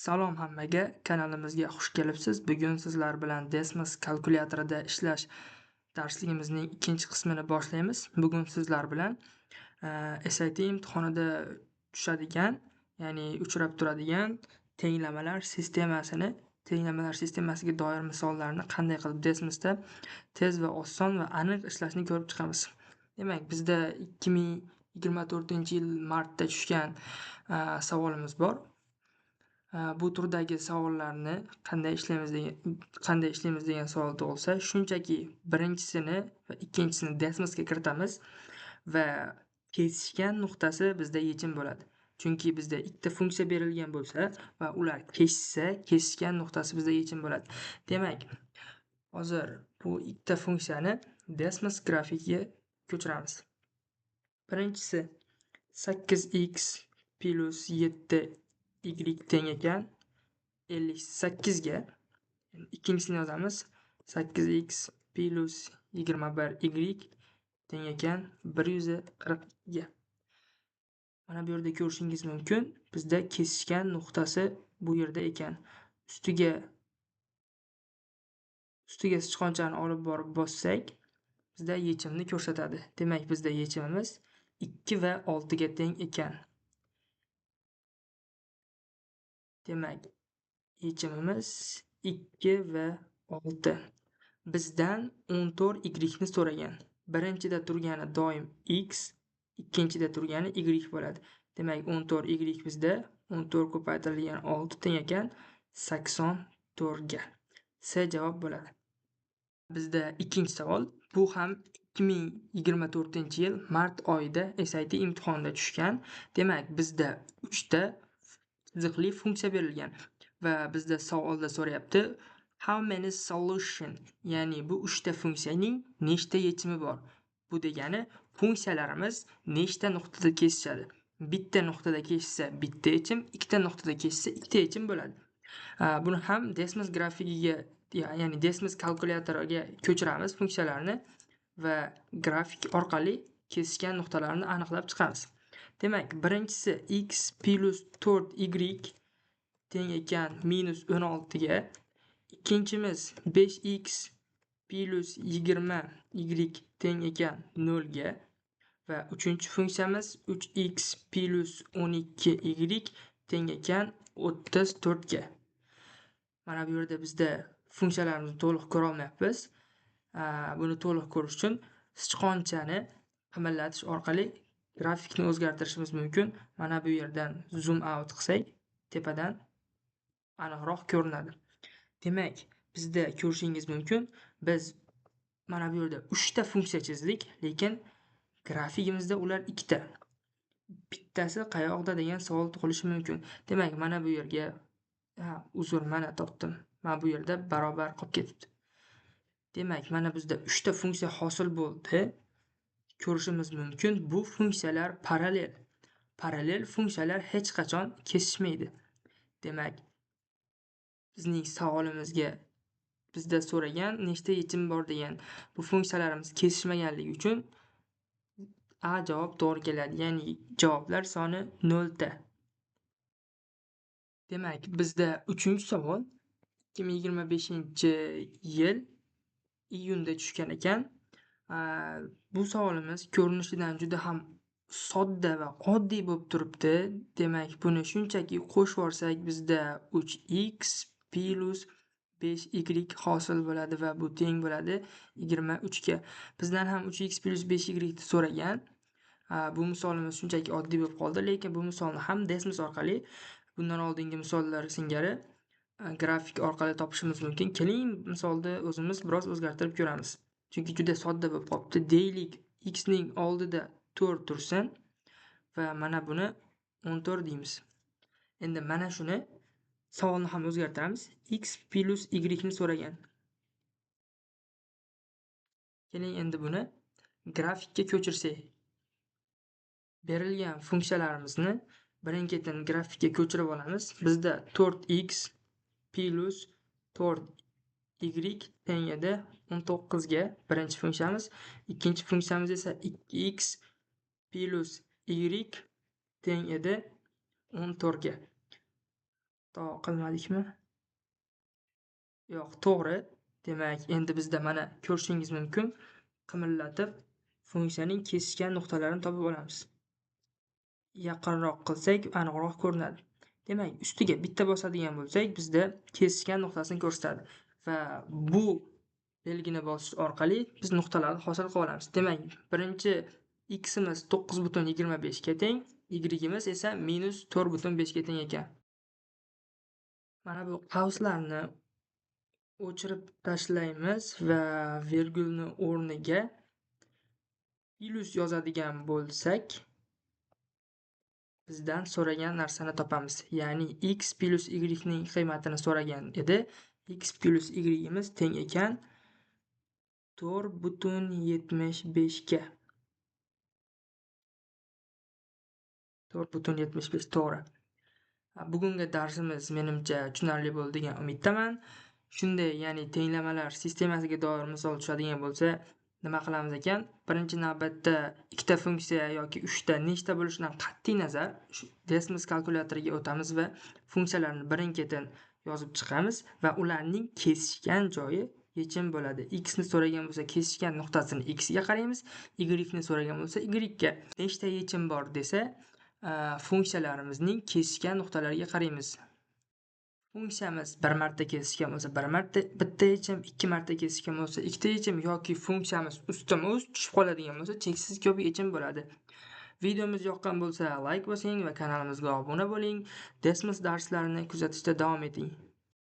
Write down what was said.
Salom hammaga, kanalimizga xush kelibsiz. Bugun sizlar bilan Desmos kalkulyatorida ishlash darsligimizning ikkinchi qismini boshlaymiz. Bugun sizlar bilan SAT imtihonida tushadigan, ya'ni uchrab turadigan tenglamalar sistemasini, tenglamalar sistemasiga doir misollarni qanday qilib Desmosda tez va oson va aniq ishlashni ko'rib chiqamiz. Demak, bizda 2024-yil martda tushgan savolimiz bor. Bu turdagi savollarni qanday ishlaymiz degan savol tug'ilsa, shunchaki birinchisini va ikkinchisini Desmosga kiritamiz va kesishgan nuqtasi bizda yechim bo'ladi. Chunki bizda ikkita funksiya berilgan bo'lsa va ular kesishsa, kesishgan nuqtasi bizda yechim bo'ladi. Demak, hozir bu ikkita funksiyani Desmos grafikiga ko'chiramiz. Birinchisi 8x plus 7 y teng ekan 58 ga. Ikkinchisini yozamiz. 8x plus 21 y teng ekan 142 ga. Mana bu yerda ko'rishingiz mumkin, bizda kesishgan nuqtasi bu yerda ekan. Ustiga sichqonchani olib borib bossak, bizda yechimni ko'rsatadi. Demak, bizda yechimimiz 2 va 6 ga teng ekan. Demak, yechimimiz 2 va 6. Bizdan 14 y ni so'ragan. Birinchida turgani doim x, ikkinchida turgani y bo'ladi. Demak, 14 y bizda 14 ko'paytirilgan 6 teng ekan 84 ga. C javob bo'ladi. Bizda ikkinchi savol. Bu ham 2024-yil mart oyida SAT imtihonida tushgan. Demak, bizda 3 ta chiziqli funksiya berilgan va bizda savolda so'rayapti how many solution, ya'ni bu 3 ta funksiyaning nechta yechimi bor. Bu degani funksiyalarimiz nechta nuqtada kesishadi. Bitta nuqtada kesishsa bitta yechim, ikkita nuqtada kesishsa ikkita yechim bo'ladi. Buni ham Desmos grafikiga, ya'ni Desmos kalkulyatoriga ko'chiramiz funksiyalarni va grafik orqali kesishgan nuqtalarni aniqlab chiqamiz. Demak, birinchisi x plus 4y teng ekan minus 16 ga. Ikkinchimiz 5x plus 20y teng ekan 0 ga. Va uchinchi funksiyamiz 3x plus 12y teng ekan 34 ga. Mana bu yerda bizda funksiyalarimizni to'liq ko'ra olmayapmiz. Buni to'liq ko'rish uchun sichqonchani qimillatish orqali grafikni o'zgartirishimiz mumkin. Mana bu yerdan zoom out qilsak, tepadan aniqroq ko'rinadi. Demak, bizda ko'rishingiz mumkin, biz mana bu yerda 3 ta funksiya chizdik, lekin grafikimizda ular ikkita. Bittasi qayoqda degan savol tug'ilishi mumkin. Demak, mana bu yerga, uzr, mana topdim. Mana bu yerda barobar qolib ketibdi. Demak, mana bizda 3 ta funksiya hosil bo'ldi. Ko'rishimiz mumkin, bu funksiyalar parallel. Parallel funksiyalar hech qachon kesishmaydi. Demak, bizning savolimizga bizda so'ragan nechta yechim bor degan bu funksiyalarimiz kesishmaganligi uchun A javob to'g'ri keladi. Ya'ni javoblar soni 0 ta. Demak, bizda 3-savol 2025-yil iyunda tushgan ekan. Bu savolimiz ko'rinishidan juda ham sodda va oddiy bo'lib turibdi. Demak, buni shunchaki qo'shib yuborsak, bizda 3x plus 5y hosil bo'ladi va bu teng bo'ladi 23 ga. Bizdan ham 3x plus 5y ni so'ragan. Bu misolimiz shunchaki oddiy bo'lib qoldi, lekin bu misolni ham Desmos orqali bundan oldingi misollar singari grafik orqali topishimiz mumkin. Keling, misolni o'zimiz biroz o'zgartirib ko'ramiz. Chunki juda sodda bo'lib qolibdi. Deylik, x ning oldida 4 tursin va mana buni 14 deymiz. Endi mana shuni savolni ham o'zgartiramiz. X plus y ni so'ragan. Keling, endi buni grafikka ko'chirsak. Berilgan funksiyalarimizni birin-ketin grafikka ko'chirib olamiz. Bizda 4x plus 4y teng edi 19 ga birinchi funksiyamiz. Ikkinchi funksiyamiz esa 2x plus y teng edi 14 ga. Xato qilmadikmi? Yo'q, to'g'ri. Demak, endi bizda mana ko'rishingiz mumkin, qimirlatib funksiyaning kesishgan nuqtalarini topib olamiz. Yaqinroq qilsak aniqroq ko'rinadi. Demak, ustiga bitta bosadigan bo'lsak, bizda kesishgan nuqtasini ko'rsatadi va bu belgini bosish orqali biz nuqtalarni hosil qila olamiz. Demak, birinchi x'imiz 9,25 ga teng, y'imiz esa -4,5 ga teng ekan. Mana bu qavslarni o'chirib tashlaymiz va vergulni o'rniga plyus yozadigan bo'lsak, bizdan so'ragan narsani topamiz. Ya'ni x plyus y ning qiymatini so'ragan edi. X plyus y'imiz teng ekan 4,75 ga. 4,75 to'g'ri. Bugungi darsimiz menimcha tushunarli bo'ldi degan umiddaman. Shunday, ya'ni tenglamalar sistemasiga doir misol tushadigan bo'lsa, nima qilamiz ekan? Birinchi navbatda ikkita funksiya yoki uchta, nechta bo'lishidan qat'iy nazar Desmos kalkulyatoriga o'tamiz va funksiyalarni birin-ketin yozib chiqamiz va ularning kesishgan joyi yechim bo'ladi. X ni so'ragan bo'lsa, kesishgan nuqtasini x ga qaraymiz, y ni so'ragan bo'lsa y ga. Nechta yechim bor desa, funksiyalarimizning kesishgan nuqtalariga qaraymiz. Funksiyamiz bir marta kesishgan bo'lsa, bir marta bitta yechim, ikki marta kesishgan bo'lsa, ikkita yechim yoki funksiyamiz ustma-ust tushib qoladigan bo'lsa, cheksiz ko'p yechim bo'ladi. Videomiz yoqqan bo'lsa, like bosing va kanalimizga obuna bo'ling. Desmos darslarini kuzatishda davom eting.